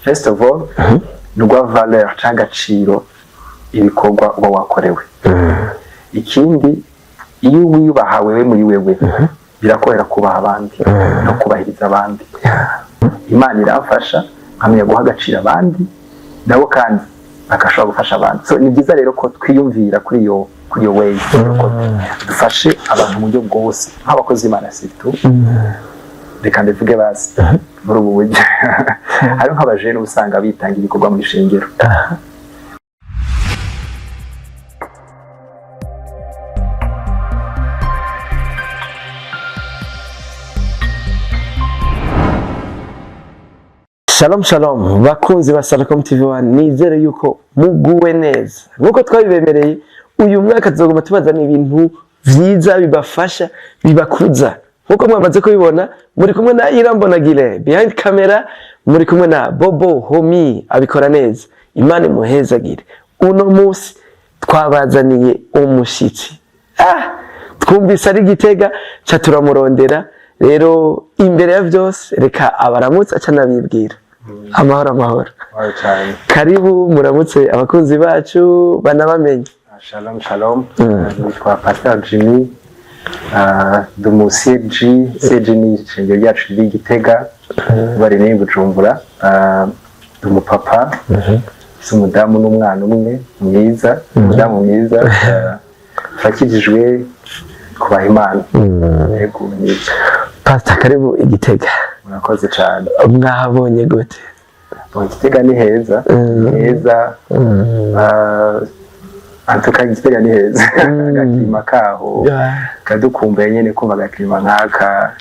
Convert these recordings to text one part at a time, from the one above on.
First of all, ni uguha valeur canke agaciro ibikorwa uba wakorewe. Ikindi, iyo wiyubaha wewe muri wewe, birakorohera kubaha abandi no kubahiriza abandi. Imana iramfasha nkamenya guha agaciro abandi, nabo kandi bagashobora gufasha abandi. So ni byiza rero ko twiyumvira kuri iyo way, ko dufashe abantu mu buryo bwose nk'abakozi b'Imana. Surtout, reka mbivuge basi muri ubu buryo, hariho nk'abajene usanga bitanga ibikorwa mu ishengero. Shalom shalom, bakunzi ba Salacom TV 1, nizere yuko muguwe neza nkuko twabibemereye. Uyu mwaka tuzoguma tubazana ibintu vyiza bibafasha, bibakuza. Nkuko mwamaze kubibona, muri kumwe na Irambona Gile behind camera, muri kumwe na Bobo Homi abikora neza. Imana imuhezagire. Uno munsi twabazaniye umushitsi, twumvise ari Gitega, ca turamurondera. Rero imbere ya byose, reka abaramutse aca nabibwira. Amahoro, amahoro. Wawe cyane. Karibu, muramutse abakunzi bacu banabamenye. Shalom shalom. Nitwa Pastor Jimmy, ndi umu CG. CG ni ishengero ryacu riri i Gitega, bari ni Bujumbura. Ndi umupapa, mfise umudamu n'umwana umwe mwiza, umudamu mwiza. Turakijijwe, kubaha Imana. Yego, nibyo. Pastor, karibu i Gitega. Murakoze cyane. Mwahabonye gute? Bon, Gitega ni heza, ni heza. Antuka Gitega ni heza, agakirima kaho kadukumbuye nyene, kumva agakirima nk'aka.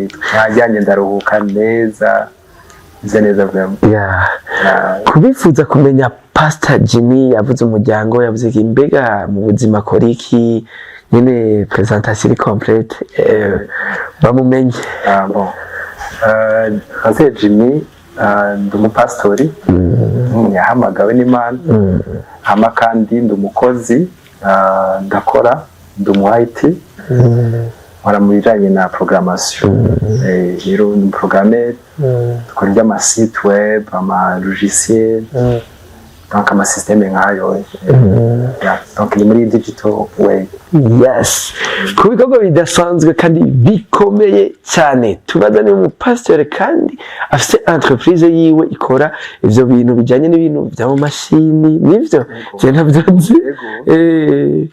Twajyanye ndaruhuka neza, meze neza vraiment. Kubifuza kumenya Pastor Jimmy, yavuze umuryango, yavuze iki, mbega mu buzima akora iki nyene, présentation iri complète, bamumenye. Ah, bon. Pastor Jimmy, ndi umupasitori, umuntu yahamagawe n'Imana. Hama kandi ndi umukozi, ndakora, ndi umu IT, nkora mu bijanye na programmation. Rero ndi umuprogrammeur, dukora iby'ama site web, ama logiciel, donc ama système nkayo. Yeah, donc ni muri digital way. Yes, ku bikorwa bidasanzwe kandi bikomeye cyane, tubaza ni umupasitori kandi afite entreprise yiwe ikora ivyo bintu bijyanye n'ibintu bya mu mashini. Nivyo, je ntabyo nzi. Yego.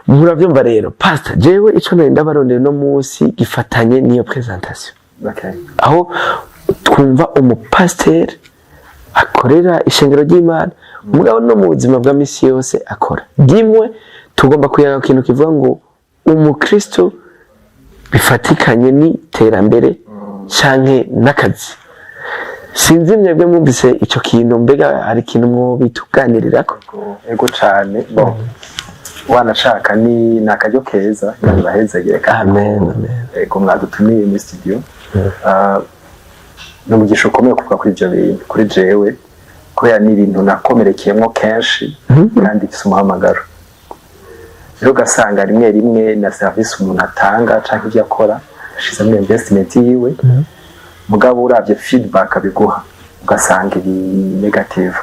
Murabyumva rero, pastor, jewe ico nari ndabarondera no munsi gifatanye n'iyo présentation, aho twumva umupasiteri akorera ishengero ry'Imana, mugabo no mu buzima bwa misi yose akora rimwe. Tugomba kuyaga ku kintu kivuga ngo umukristo bifatikanye n'iterambere canke n'akazi. Sinzi mwebwe mwumvise ico kintu, mbega hari ikintu mwobituganirirako? Ego cane. Bon, wanashaka ni akaryo keza, Imana ibahezagire kandi. Amen, amen. Ego, mwadutumiye muri studio. Ni umugisha ukomeye kuvuga kuri ibyo bintu kuri jewe, kubera ni ibintu nakomerekeyemo kenshi kandi mfise umuhamagaro. Rero ugasanga rimwe rimwe na serivisi umuntu atanga canke ibyo akora ashizemo investment yiwe, mugabo uravye feedback abiguha ugasanga iri negative.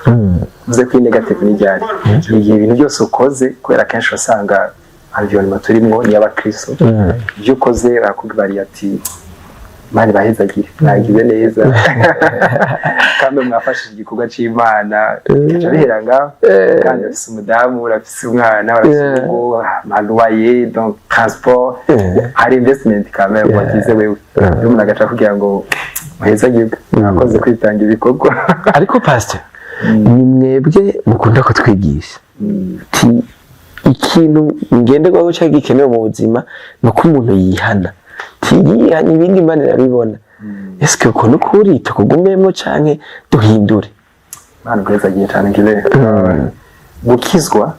Uvuze ko iyi negative ni ryari? Ni igihe ibintu byose ukoze, kubera kenshi usanga environment turimwo ni iy'abakristo, ibyo ukoze barakubwira ati: "Imana ibahezagire, mwagize neza kandi mwafashije igikorwa c'Imana." Bigaca bihera ngaho, kandi urafise umudamu, urafise umwana, urafise urugo, ama loyer, donc transport, hari investment quand même wagize wewe. Rero umuntu agaca kugira ngo muhezagirwe, mwakoze kwitanga ibikorwa. Ariko pastor, ni mwebwe mukunda kutwigisha ti ikintu ngenderwaho cyangwa gikenewe mu buzima ni uko umuntu yihana, tiyihana, ibindi Imana irabibona. Ese uko ni ukuri, tukugumemo canke duhindure? Imana iguhezagiye cyane ngire. Gukizwa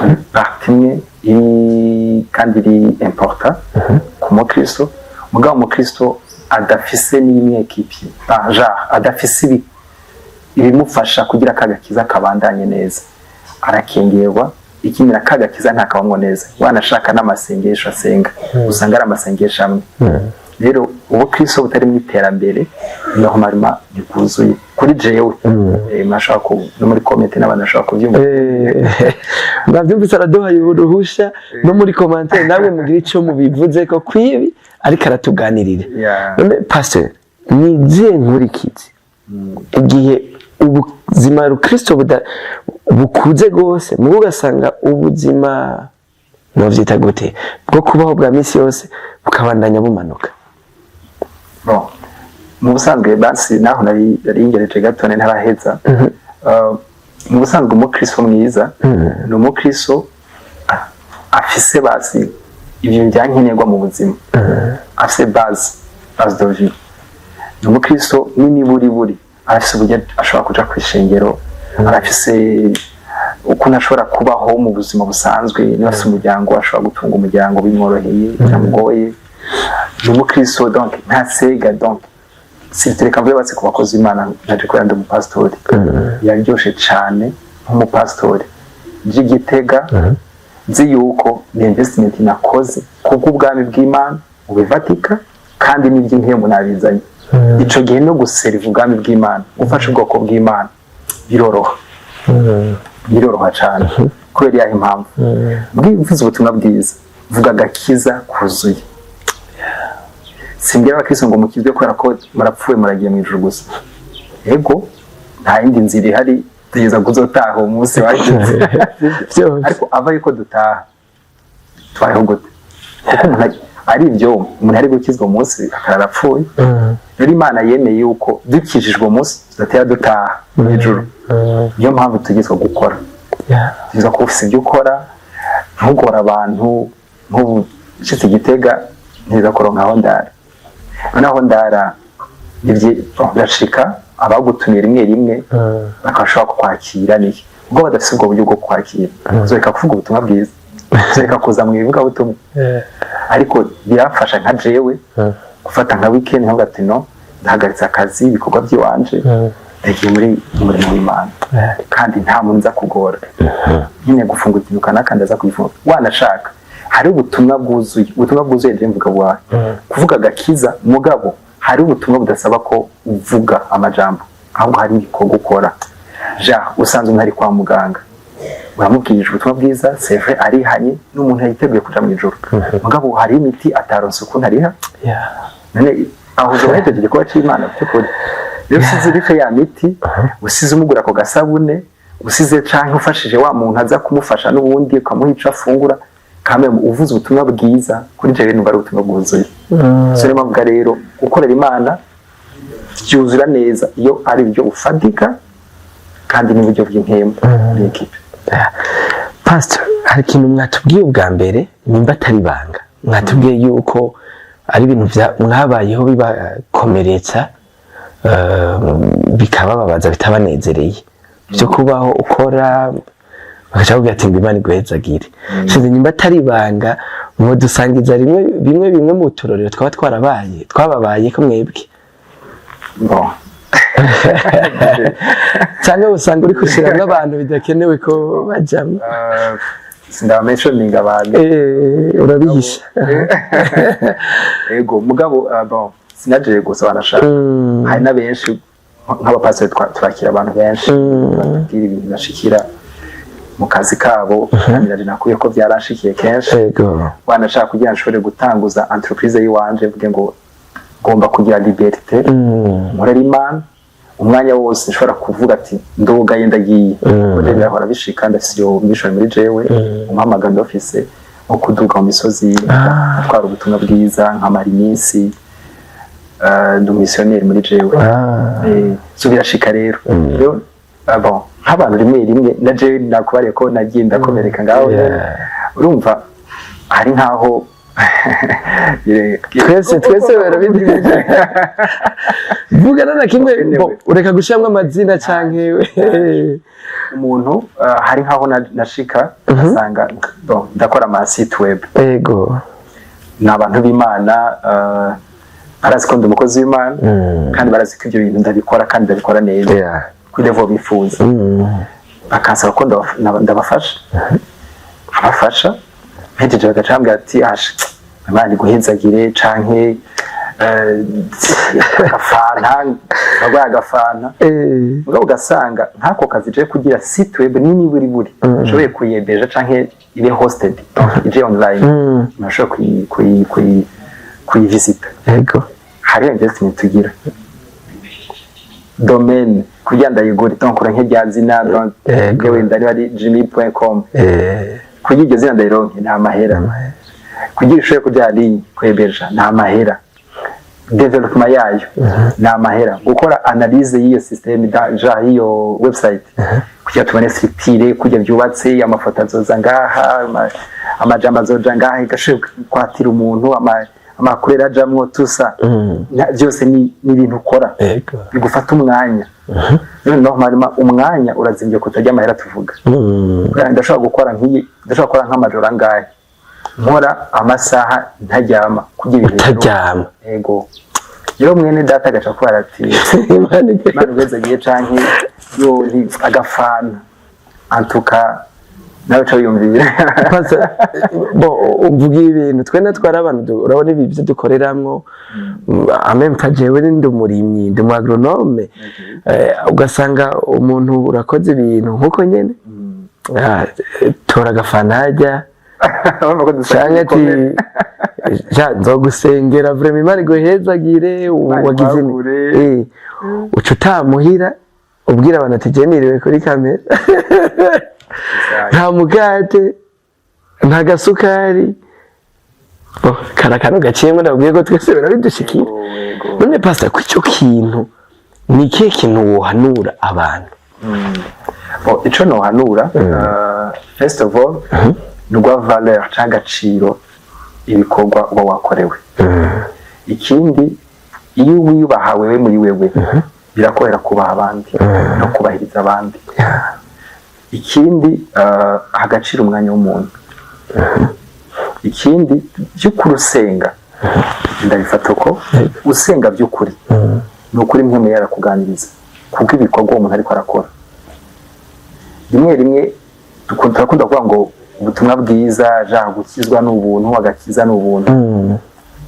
ni partie imwe iri kandi iri important ku mukristo, mugabo umukristo adafise n'imwekipi genre adafise ibimufasha kugira akagakiza kabandanye neza, arakengerwa. Ikindi, na kagakiza ntakabamwo neza, wanashaka n'amasengesho asenga usanga ari amasengesho amwe. Rero ubukristo butari mu iterambere normalement ntibwuzuye kuri jewe. Murashobora no muri comment n'abantu bashobora kubyumva. Mwabyumvise, araduhaye uruhusha no muri commentaire namwe mugira icyo mubivuze ko kwibi, ariko aratuganirira. None pastor, ni izihe nkurikizi igihe ubuzima rukristo bukuze rwose, mugo ugasanga ubuzima, novyita gute, bwo kubaho bwa misi yose bukabandanya bumanuka? Bon, mu busanzwe basi naho nari ngereje gato ntaraheza. Mu busanzwe umukristo mwiza ni umukristo afise basi ibyo byankenerwa mu buzima, afise base de vie. Ni umukristo n'imiburiburi arafise uburyo ashobora kuja kw'ishengero, arafise ukuntu ashobora kubaho mu buzima busanzwe. Niba afise umuryango, ashobora gutunga umuryango bimworoheye, bitamugoye. Ni umukristo donc ntasega. Donc reka mvuge basi ku bakozi b'Imana, naje kubera ndi umupasitori, biraryoshe cane nk'umupasitori by'igitega nzi yuko ni investment nakoze kubw'ubwami bw'Imana mu bifatika kandi n'iby'impemu nabizanye. Ico gihe no guseriva ubwami bw'Imana, gufasha ubwoko bw'Imana biroroha, biroroha cane. Kubera iyahe impamvu? Mvuze ubutumwa bwiza, vuga agakiza kuzuye. Simbwira abakristo ngo mukizwe kubera ko murapfuye muragiye mu ijuru gusa. Ego, nta yindi nzira ihari, tugeza kuzotaha uwo munsi wageze. Byose. Ariko ava yuko dutaha tubayeho gute? Kuko umuntu ari ibyo, umuntu ari gukizwa umunsi akarara apfuye. Rero Imana yemeye yuko dukijijwe umunsi tudatera dutaha mu ijuru. Niyo mpamvu tugezwa gukora, tugezwa kuba ufise ibyo ukora, ntugore abantu. Nk'ubu nshitse Igitega, ntiza kuronka aho ndara. Noneho ndara birashika abagutumiye rimwe rimwe bakabashobora kukwakira niki, ubwo badafise ubwo buryo bwo kukwakira, uzoreka kuvuga ubutumwa bwiza, uzoreka kuza mu ivugabutumwa. Ariko birafasha nka jewe gufata nka weekend nkavuga ati: "No, ndahagaritse akazi, ibikorwa by'iwanje, ndagiye muri umurimo w'Imana." Kandi nta muntu nza kugora nyine gufungura ikintu kanaka, ndaza kugifunga. Wanashaka hari ubutumwa bwuzuye. Ubutumwa bwuzuye je mvuga bwawe kuvuga agakiza, mugabo hari ubutumwa budasaba ko uvuga amajambo, ahubwo hari ibikorwa ukora. Ja usanzwe umuntu ari kwa muganga, uramubwirije ubutumwa bwiza, c'est vrai, arihanye, n'umuntu yiteguye kuja mu ijuru, mugabo hari imiti ataronse ukuntu ariha. None aho uzoba uhejeje igikorwa c'Imana by'ukuri? Rero usize urife ya miti, usize umugura ako gasabune, usize canke ufashije wa muntu aza kumufasha n'ubundi ukamuha ico afungura, kame uvuze ubutumwa bwiza. Kuri jewe numva ari ubutumwa bwuzuye. So niyo mpamvu rero gukorera Imana byuzura neza iyo ari ibyo ufatika kandi n'uburyo bw'impemu muri équipe. Pastor, hari ikintu mwatubwiye ubwa mbere, nimba atari ibanga, mwatubwiye yuko ari ibintu mwabayeho bibakomeretsa, bikabababaza, bitabanezereye, byo kubaho ukora bagaca bakubwira ati ngo Imana iguhezagire. Sinzi nimba atari ibanga, mudusangiza rimwe bimwe bimwe mu turorero twaba twarabaye, twababaye ko mwebwe. Bon. Cyangwa usanga uri gushiramwo abantu bidakenewe ko bajamwo. Sindabamentioninga abantu. Urabihisha. Ego, mugabo bon, sinaje gusa, banashaka hari na benshi nk'abapasiteri turakira abantu benshi batubwira ibintu bashikira mu kazi kabo, kandi nari nakubwiye ko byaranshikiye kenshi. Wanashaka kugira ngo nshobore gutanguza entreprise y'iwanje, mvuge ngo ngomba kugira liberté, nkorera Imana umwanya wose, nshobora kuvuga ati ndugaye ndagiye. Ubwo birahora bishika, ndafise iyo mission muri jewe, umuhamagaro ndafise wo kuduga mu misozi atwara ubutumwa bwiza, nkamara iminsi, ndi umisiyoneri muri jewe. So birashika rero. Rero bon, nk'abantu rimwe rimwe na jewe nakubariye ko nagiye ndakomereka ngaho. Urumva hari nkaho Twese twese barabizi, vugana na kimwe bo, ureka gushiramwo amazina canke Umuntu hari nkaho nashika ngasanga, bon, ndakora ama site web. Ni abantu b'Imana, barazi ko ndi umukozi w'Imana, kandi barazi ko ibyo bintu ndabikora kandi ndabikora neza kuri level bifuza. Bakansaba ko ndabafasha, nkabafasha, mpejeje bagaca bambwira ati: "Asha, Imana iguhezagire," canke Agafanta, agwaye agafanta. Mugabo ugasanga nk'ako kazi je kugira site web nini buri buri ushoboye kuyebeja canke ibe hosted, donc ije online, nashobora kuyivisita. Hariyo investment tugira, domaine kugira ndayigure, donc uranke rya zina, donc wenda niba ari jimmy.com, kugira iryo zina ndayironke nta mahera, kugira ishobore kuja ligne kwebeja nta mahera, development yayo ni amahera, gukora analyse y'iyo système ja y'iyo website kugira tubone structure, kugira byubatse, amafoto azoza ngaha, amajambo azoja ngaha, igashobora kwatira umuntu, amakuru ajamwo tusa. Byose ni ibintu ukora bigufata umwanya. None normalement umwanya urazimbye kutarya amahera tuvuga. Kubera ndashobora gukora nk'iyi, ndashobora gukora nk'amajoro angahe, nkora amasaha ntaryama kugira ibintu. Utaryama? Yego. Rero mwene data agaca kubara ati Imana. Imana ubezagiye canke yo agafana antuka nawe ca wiyumvira. Pastor, bo uvuga ibintu twe natwara abantu urabona ibi byo dukoreramwo amempa, jewe ndi umurimyi, ndi umu agronome, ugasanga umuntu urakoze ibintu nkuko nyene. Ah, tora agafana hajya. Urumva ko dusa Canke ati n'ibikomere. Ja nzogusengera vraiment, Imana iguhezagire. Imana wagize ikwagure. Uca utamuhira ubwira abantu ati je niriwe kuri kamera, nta mukate, nta gasukari. Bo, kari akantu gaciyemo, ndabwiye ko twese birabidushikira. Yego, yego. None pastor, ko icyo kintu ni ikihe kintu wohanura abantu? Bon, ico nohanura, first of all, ni uguha valeur canke agaciro ibikorwa uba wakorewe. Ikindi, iyo wiyubaha wewe muri wewe, birakorohera kubaha abandi no kubahiriza abandi. Ikindi, aha agaciro umwanya w'umuntu. Ikindi, by'ukuri usenga, ndabifata uko usenga by'ukuri, ni ukuri mpwemu yarakuganiriza kuko ibikorwa uwo muntu ariko arakora. Rimwe rimwe turakunda kuvuga ngo ubutumwa bwiza ja gukizwa ni ubuntu, agakiza ni ubuntu.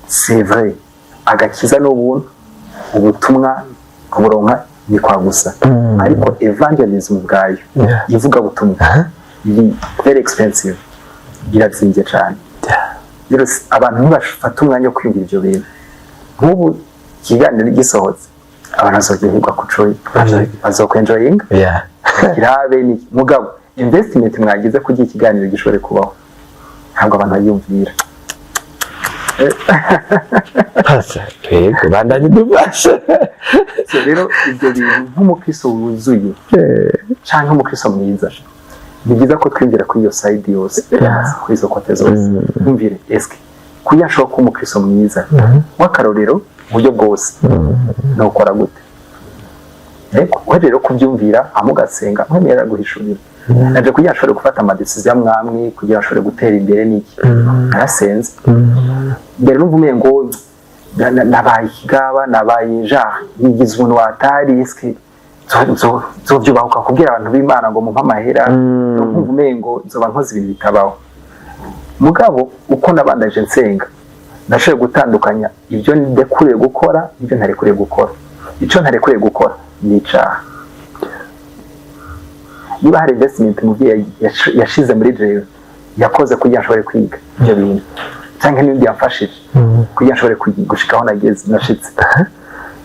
C'est vrai, agakiza ni ubuntu, ubutumwa kuburonka ni kwa gusa, ariko evangelism ubwayo, ivugabutumwa, iri very expensive, irazimbye cyane. Rero abantu ntibafata umwanya wo kwiyumvira ibyo bintu. Nk'ubu ikiganiro gisohotse, abantu bazoryoherwa kuco, bazokwenjoyinga kirabe ni mugabo investment mwagize kugira ikiganiro gishobore kubaho, ntabwo abantu bayumvira. Pastor, yego, bandanye dufashe. So rero ibyo bintu, nk'umukristo wuzuye canke umukristo mwiza, ni byiza ko twiyumvira kuri iyo side yose, kuri izo côté zose. Twumvire eske kuya ashobora kuba umukristo mwiza w'akarorero mu buryo bwose nukora gute? Ariko we rero kubyumvira, hama ugasenga, nkwemera guhishurira naje kugira nshobore gufata ama décisions amwamwe, kugira nshobore gutera imbere n'iki, narasenze. Mbere numva umengo nabaye ikigaba, nabaye ja nigize umuntu watari, eske nzovyubahuka kubwira abantu b'Imana ngo mumpe amahera? Nkumva umengo nzoba nkoze ibintu bitabaho. Mugabo uko nabandaje nsenga, nashoboye gutandukanya ibyo ndekuriye gukora n'ibyo ntarekuriye gukora. Icyo ntarekuriye gukora ni icaha. Niba hari investment umuvyeyi yashize muri jewe, yakoze kugira nshobore kwiga ibyo bintu, cyangwa n'ibindi yamfashije kugira nshobore gushika aho nageze, nashitse,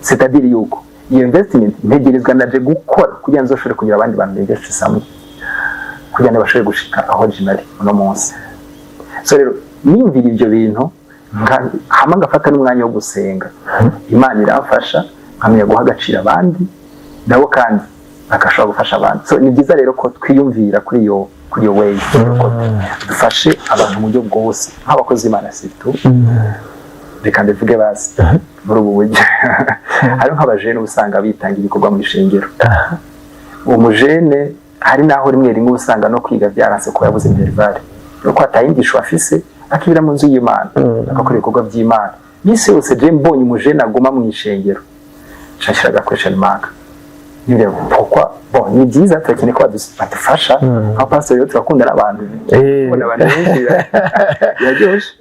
c'est-à-dire yuko iyo investment ntegerezwa naje gukora kugira ngo nzoshobore kugira abandi bantu investisamo kugira ngo bashobore gushika aho je nari uno munsi. So rero niyumvira ibyo bintu, hama ngafata n'umwanya wo gusenga, Imana iramfasha nkamenya guha agaciro abandi, nabo kandi bagashobora gufasha abandi. So ni byiza rero ko twiyumvira kuri iyo way, ko dufashe abantu mu buryo bwose nk'abakozi b'Imana. Surtout reka mbivuge basi muri ubu buryo, hariho nk'abajene usanga bitanga ibikorwa mu ishengero. Uwo mujene hari n'aho rimwe rimwe usanga no kwiga byaranse ko yabuze minerval, nuko atayingisho afise, akibira mu nzu y'Imana, agakora ibikorwa by'Imana minsi yose. Je mbonye umujene aguma mu ishengero, nshashira aga question mark. Nibyo, pourquoi? Bon, ni byiza, turakeneye ko badufasha nka pastor. Rero turakunda n'abantu, kubona abantu benshi biraryoshe.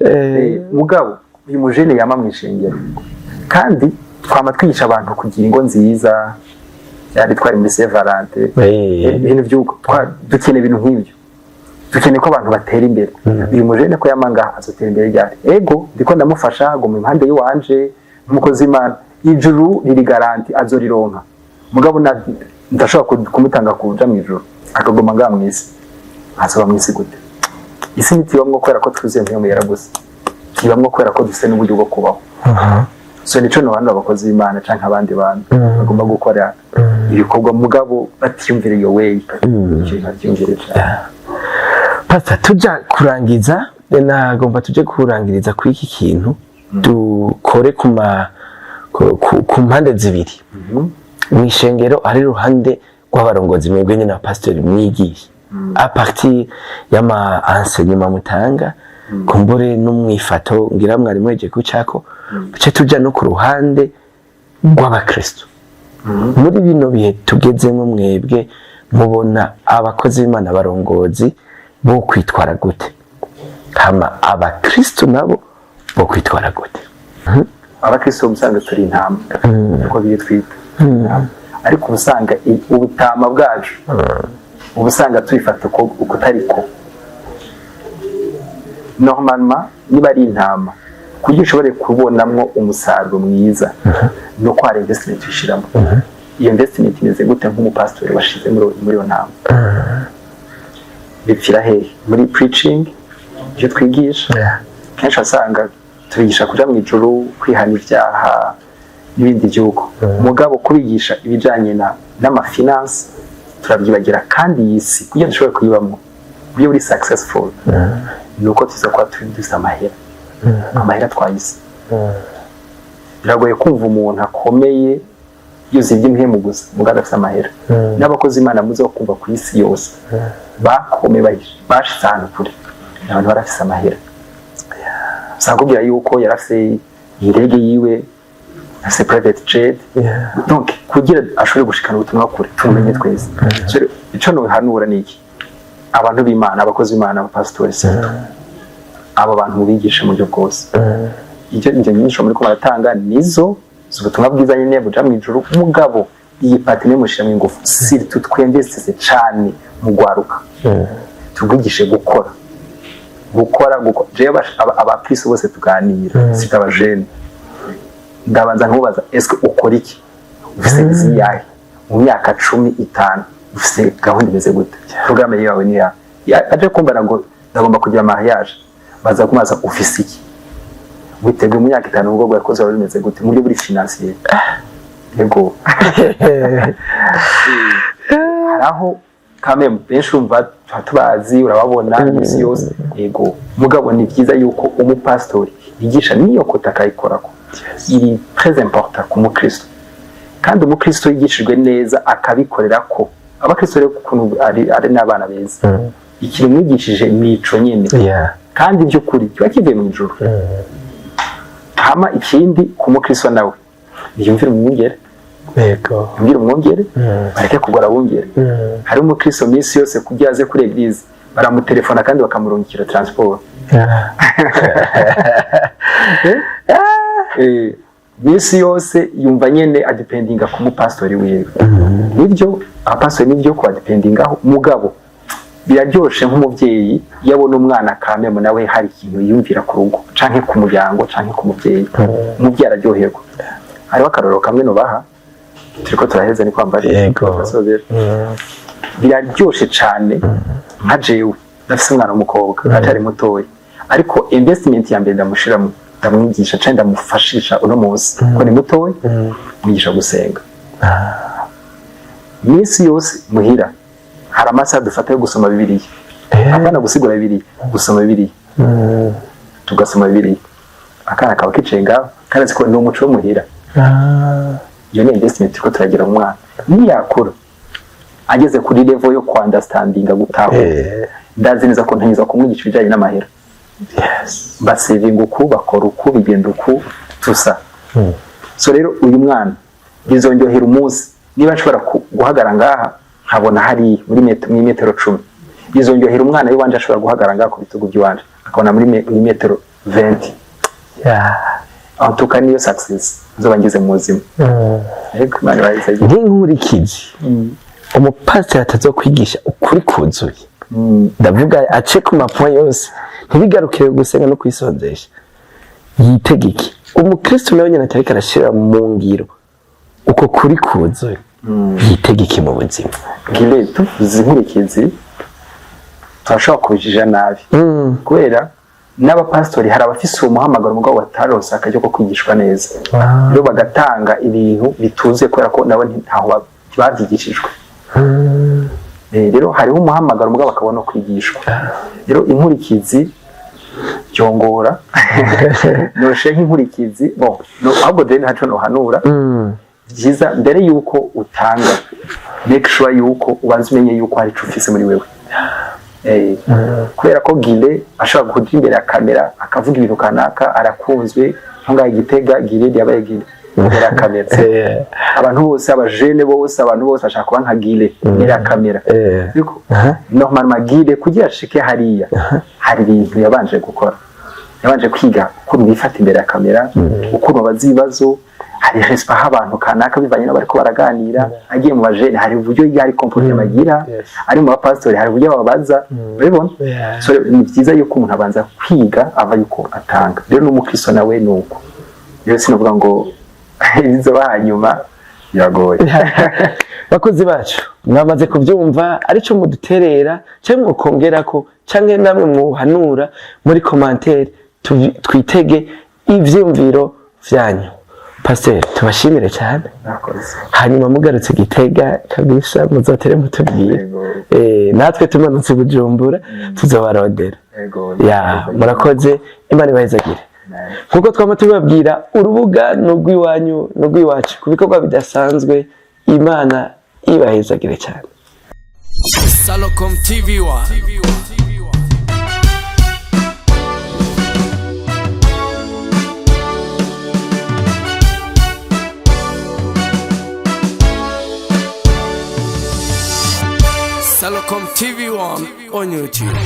Mugabo uyu mujene yama mu ishengero Kandi twama twigisha abantu kugira ingo nziza, yari twari muri Saint Valentin, ibintu by'uko dukeneye ibintu nk'ibyo, dukeneye ko abantu batera imbere. Uyu mujene ko yama ngaha azotera imbere ryari? Ego, ndiko ndamufasha guma impande y'iwanje nk'umukozi w'Imana. Ijuru riri garanti, azorironka, mugabo ndashobora kumutanga kuja mu ijuru akaguma ngaha mw'isi. Azoba mw'isi gute? Isi ntitibamwo kubera ko twuzuye mpwemu yera gusa, tibamwo kubera ko dufite n'uburyo bwo kubaho. So nico nohanura abakozi b'Imana canke abandi bantu bagomba gukora ibikorwa, mugabo batiyumvira iyo way. Icyo bavyiyumvire cane. Pastor, tuja kurangiza, nagomba tuje kurangiriza kuri iki kintu, dukore ku mpande zibiri mu ishengero. Ari iruhande rw'abarongozi, mwebwe nyine abapasitori mwigisha, à partir y'ama enseignement mutanga, kumbure n'umwifato ngira mwari mweje kucako, duce tuja no ku ruhande rw'abakristo muri bino bihe tugezemo. Mwebwe mubona abakozi b'Imana, abarongozi bo kwitwara gute, hama abakristo nabo bo kwitwara gute? Abakristo usanga turi intama, uko biri twita, ariko uba usanga ubutama bwacu uba usanga tubifata uko utariko. Normalement, niba ari intama, kugira ushobore kubonamwo umusaruro mwiza ni uko hari investment ushyiramo. Iyo investment imeze gute? Nk'umupasitori washize muri iyo ntama, bipfira hehe? Muri preaching, ibyo twigisha kenshi wasanga tubigisha kuja mu ijuru, kwihana ibyaha n'ibindi by'uko, mugabo kubigisha ibijanye na n'ama finance turabyibagira. Kandi iyi si, kugira dushobore kuyibamo buryo buri successful, ni uko tuza kuba turi dufise amahera. Amahera twayise, biragoye kumva umuntu akomeye yuzuye iby'impwemu gusa mugabo adafise amahera. N'abakozi Imana muze kumva ku isi yose bakomeye, bashitse ahantu kure, ni abantu barafise amahera. Usanga kubwira yuko yarafise indege yiwe, afise private jet, donc kugira ashobore gushikana ubutumwa kure, tumumenye twese. So, ico nohanura ni iki? Abantu b'Imana, abakozi b'Imana, abapasitori surtout, abo bantu mubigishe mu buryo bwose. Ibyo nyigisho muriko baratanga nizo z'ubutumwa bwiza nyine buja mu ijuru, mugabo iyi partie niyo mushiramo ingufu. Surtout twinvestisse cane mu gwaruka, tubwigishe gukora, gukora, gukora. Jewe abakristo bose tuganira, surtout abajene, ndabanza nkubaza: "Eske ukora iki? Ufise vision yahe mu myaka 15? Ufise gahunda imeze gute? Programme yawe ni ya?" Aje kumbara ngo ndagomba kugira mariage, baza kumaza: "Ufise iki? Witeguye mu myaka 5 ubwo bwakoze waba bimeze gute mu buryo buri financier?" Yego, hari aho kame benshi urumva tuba tubazi, urababona iminsi yose. Yego, mugabo ni byiza yuko umupasitori yigisha n'iyo côté akayikorako. Iri très important ku mukristo. Kandi umukristo yigishijwe neza akabikorera ko, abakristo rero ukuntu ari n'abana beza, ikintu mwigishije nico nyene, kandi by'ukuri kiba kivuye mu ijuru. Hama ikindi, ku mukristo nawe yumvira umwungere. Yumvira umwungere, bareke kugora abungere. Hari umukristo minsi yose kugira aze kuri église baramutelefona kandi bakamurungikira transport. Minsi yose yumva nyene adependinga ku mupasitori wiwe. Nibyo, abapasitori nibyo kuadependingaho, mugabo biraryoshe nk'umuvyeyi iyo abona umwana kamemo nawe hari ikintu yiyumvira ku rugo canke ku muryango canke ku muvyeyi. Umuvyeyi araryoherwa. Hariho akarorero kamwe nubaha, turiko turaheza, ni kwambara. Turasozera. Biraryoshe cane nka jewe ndafise umwana w'umukobwa aracyari mutoya, ariko investment ya mbere ndamushiramo, ndamwigisha canke ndamufashisha uno munsi ko ni mutoya, mwigisha gusenga minsi yose. Muhira hari amasaha dufata yo gusoma Bibiliya, apana gusigura Bibiliya, gusoma Bibiliya. Tugasoma Bibiliya, akana kaba kicaye ngaho kandi azi ko ni umuco wo muhira. Iyo ni investment turiko turagira mu mwana. Niyakura ageze kuri level yo ku understandinga, gutahura, ndazi neza ko ntegerezwa kumwigisha ibijyanye n'amahera. Basevinga uku, bakora uku, bigenda uku, tusa. So rero uyu mwana bizongerera umunsi niba nshobora guhagarara ngaha nkabona hariya muri metero, muri metero 10, bizongerera umwana w'iwanje ashobora guhagarara ngaha ku bitugu by'iwanje akabona muri metero 20. En tout cas, niyo success. Nzoba ngeze mu buzima. Ariko Imana ibahizagira. Nk'inkurikizi, umupasiteri atazokwigisha ukuri kuzuye, ndavuga ace ku ma points yose, ntibigarukire gusenga no kwisonzesha, yitegeke. Umukristo nawe nyine atariko arashira mu ngiro uko kuri kuzuye, yitegeke mu buzima? Gile, tuvuze inkurikizi turashobora kubijija nabi, kubera n'abapasitori hari abafise uwo muhamagaro mugabo bataronse akaryo ko kwigishwa neza, rero bagatanga ibintu bituzuye kubera ko nabo ntaho bavyigishijwe. Rero hariho umuhamagaro mugabo bakabona no kwigishwa. Rero inkurikizi byongora noshe nk'inkurikizi, bon, no, ahubwo rero ntaco nohanura. Byiza, mbere yuko utanga, make sure yuko ubanza umenye yuko hari ico ufise muri wewe. Kubera ko Gile ashobora kuja imbere ya kamera akavuga ibintu kanaka, arakunzwe nko ngaha i Gitega. Gile yabaye Gile imbere ya kamera. Abantu bose, abajene bose, abantu bose bashaka kuba nka Gile imbere ya kamera. Ariko normalement Gile kugira ashike hariya hari ibintu yabanje gukora, yabanje kwiga ukuntu bifata imbere ya kamera, ukuntu babaza ibibazo, hari respect aha abantu kanaka bivanye n'abariko baraganira. Agiye mu bajene hari uburyo yari comportement bagira, ari mu bapasitori hari uburyo bababaza, urabibona. So ni byiza yuko umuntu abanza kwiga ava yuko atanga. Rero n'umukristo nawe ni uko. Rero sinavuga ngo ibizoba hanyuma biragoye. Bakozi bacu, mwamaze kubyumva, arico muduterera cyangwa mukongerako cyangwa namwe muhanura muri commentaire, twitege ivyumviro vyanyu. Pasiteri, tubashimire cyane. Murakoze. Hanyuma mugarutse Gitega kabisa muzotere mutubwire. Yego. Natwe tumanutse Bujumbura tuzobarondera. Yego. Ya, murakoze, Imana ibahezagire. Nkuko twama tubabwira, urubuga ni urw'iwanyu, ni urw'iwacu ku bikorwa bidasanzwe. Imana ibahezagire cyane. Salocom TV1. Salocom TV1 on YouTube.